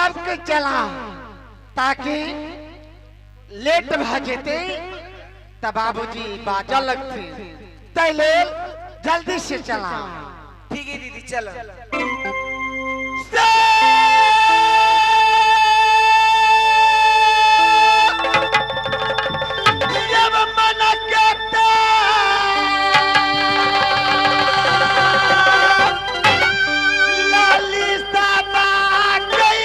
सबके चला ताकि लेट भऽ जेतै तऽ बाबूजी बाजऽ लगथिन, ताहि लेल जल्दी से चला। ठीक है दीदी, चलो। जब मन के लाली सबा गई।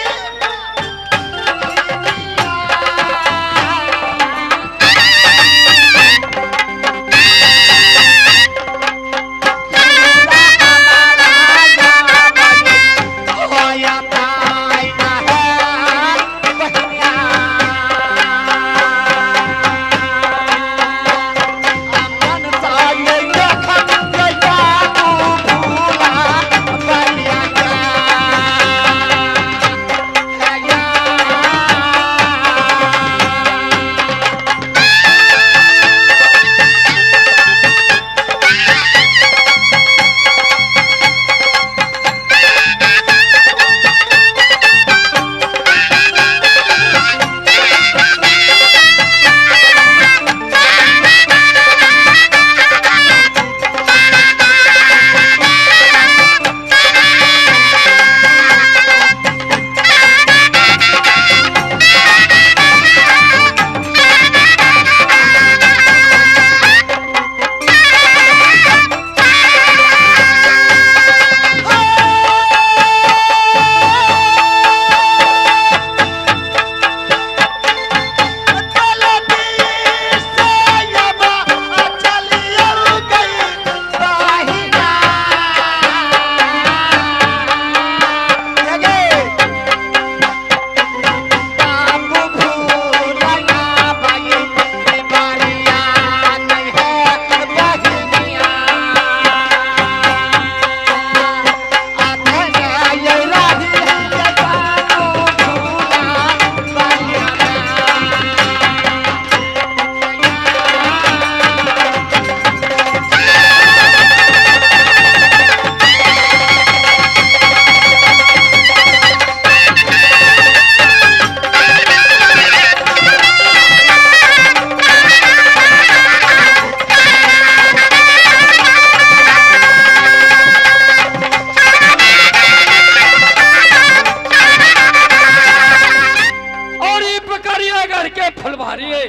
और ये पकड़िया के फुलवारी है,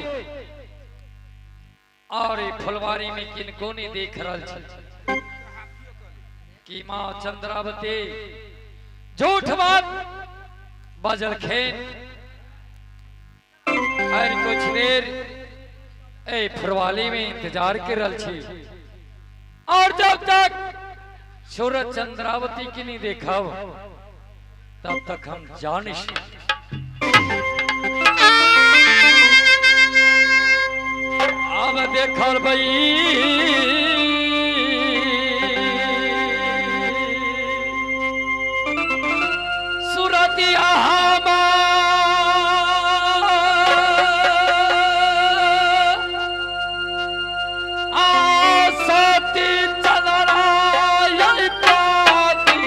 और ये फुलवारी में किनको नहीं देख रहल छी कि माँ चंद्रावती झूठ बात बजलखिन। और कुछ देर ए फुलवारी में इंतजार कर रहल छी, और जब तक सूरज चंद्रावती की नहीं देखब तब तक हम जान छी। अब देखल भई सूरतिया सती चंद्रायण पाती।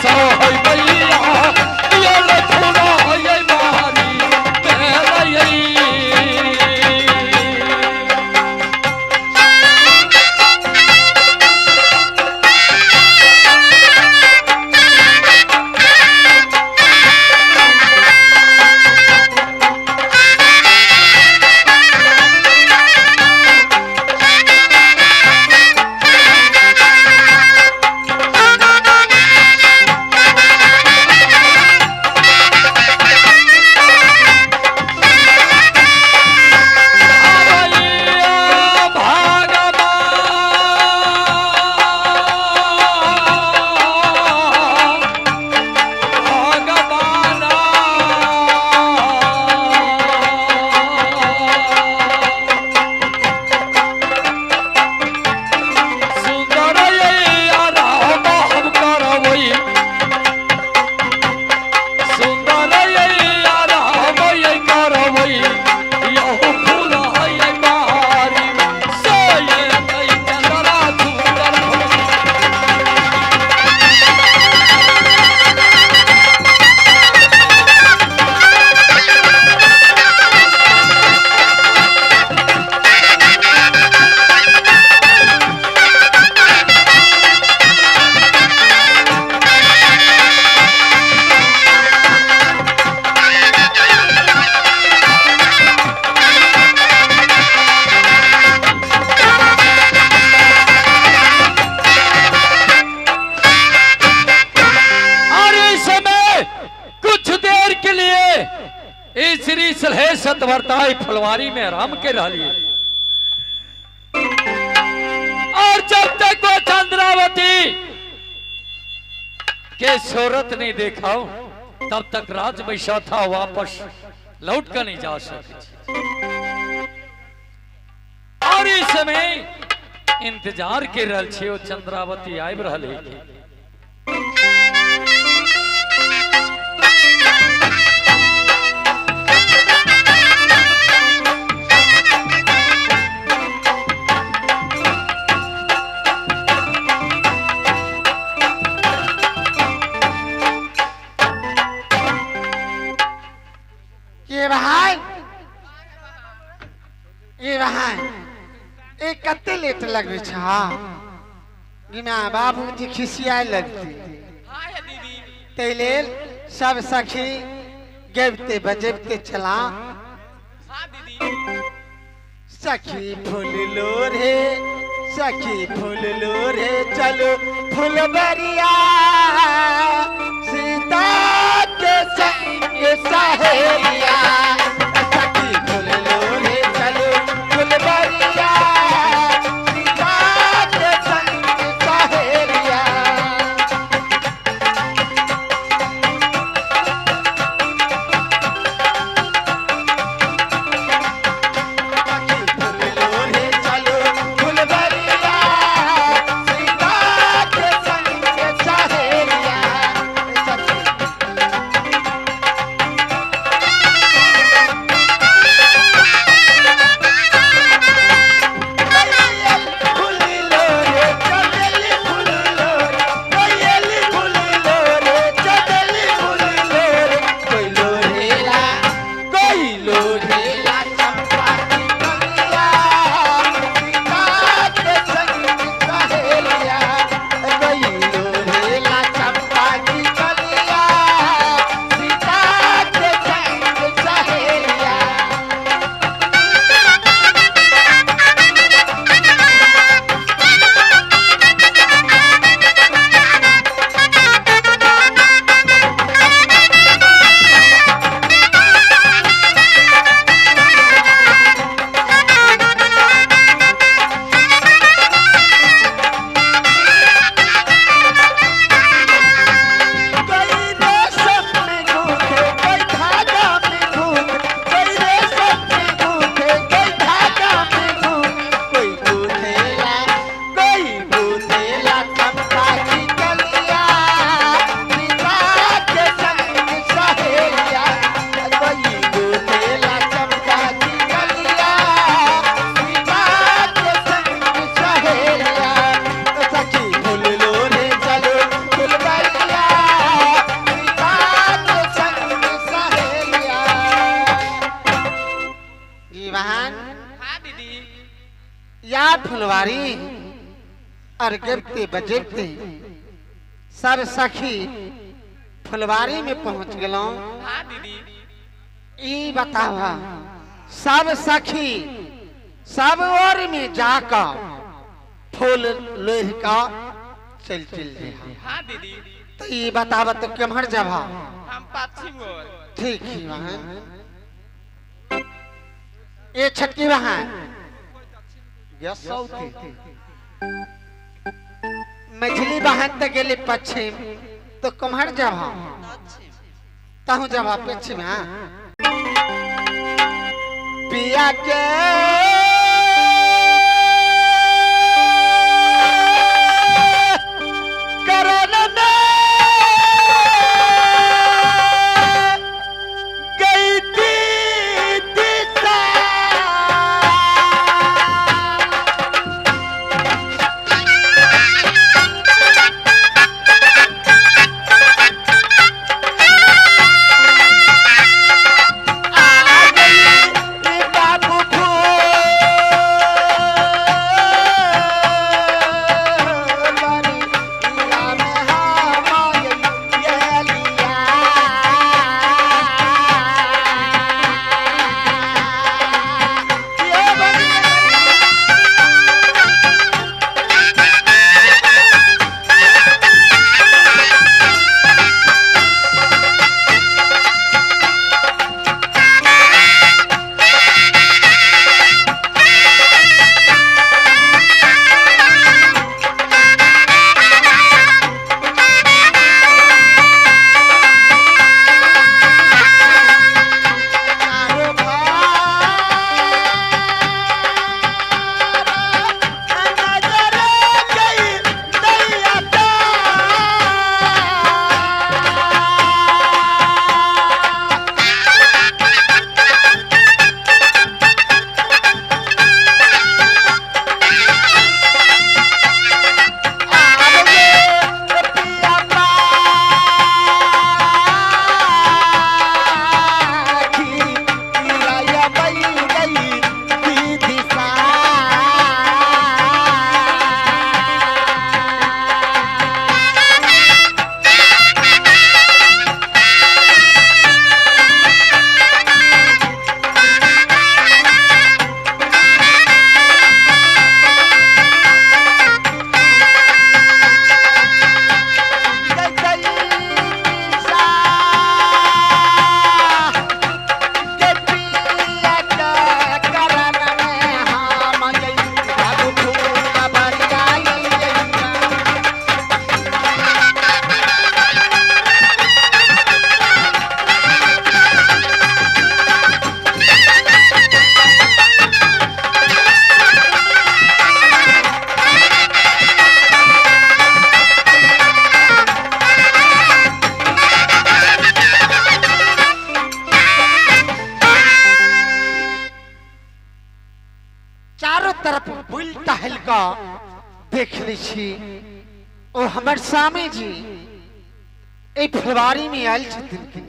सहैया ये फूला है बारी मेरे। और इस समय कुछ देर के लिए श्री सलहे सतवर्ताई फुलवारी में आराम के रहिए और जब तक वो चंद्रावती के सूरत नहीं देखा तब तक राज बैठा था वापस लौट कर नहीं जा सके। और इस समय इंतजार के रहल छे ओ चंद्रावती आबि रहल है। ये भाई ये भाई ए कते लेट लगबे छ गिना बाबूजी खिसियाए लगती। हाँ या दीदी। तै लेल सब सखी गबते बजबते चला। हाँ दीदी। सखी फूल लोरे सखी फूल लोरे चलो फुलबरिया सीता के संग सहेलिया। सखी फूल लोरे चलो फुलबरिया सीता के संग सहेलिया। सखी फूल लोरे चलो फुलबरिया सीता के संग सहेलिया। और गिरते बजते सब सखी फुलवारी में पहुंच गलो। हाँ दीदी। ई बतावा सब सखी सब ओर में जाकर फूल लोह का चल चल रहा। हाँ दीदी। तो ये बतावा तो केम्हर जबा? हम पश्चिम ओर। ठीक ही वहाँ ये छटकी वहाँ मछली बहन तक गेली पश्चिम तो कम्हर जबा? तहु जबा पश्चिम। हाँ पिया के करण में गई थी दिशा। आ गई बाबू तरफ बुल टहल का देख ली छी ओ हमर स्वामी जी ए फुलवारी में आयल छथिन।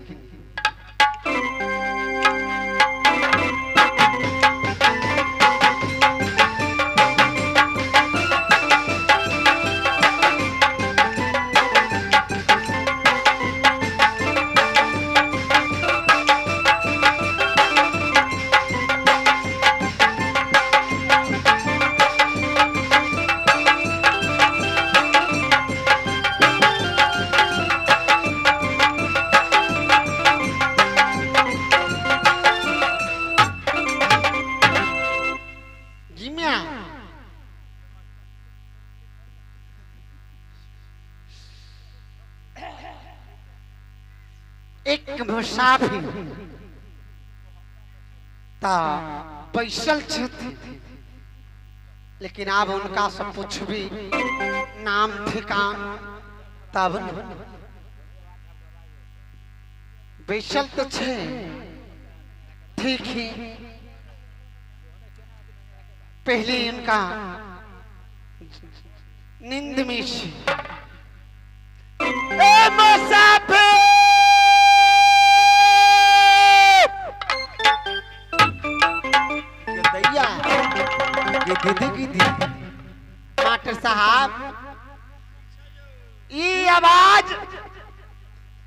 एक मुसाफिर ता बैसल छथिन, लेकिन अब उनका सब पूछबी नाम ठिकान तब बैसल तो छे ठीक ही। पहले उनका नींद में ए मुसाफिर दैया दीदी की दी मास्टर साहब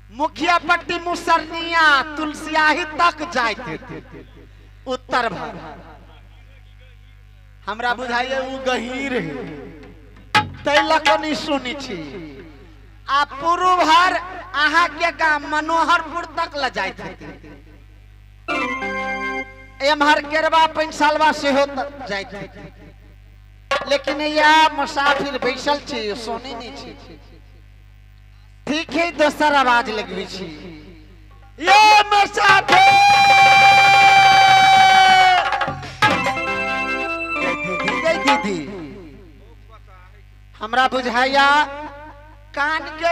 मुखिया पट्टी मुसरनिया तुलसियाही तक जाइत हेतै उत्तर भाग। हमरा बुझाइए उ गहीर है तै लऽ कऽ नहि सुनै छी। आ पूर्व भर अहाँ के गाम मनोहरपुर तक ल जाइत हेतै। एम्हर केरवा पैंसालवा सेहो जाइत हेतै। लेकिन या मुसाफिर बैसल छी सुनै नहि छी। ठीक है दोसर आवाज लगबै छी। ये मुसाफिर दीदी गई दीदी हमरा बुझाया कान के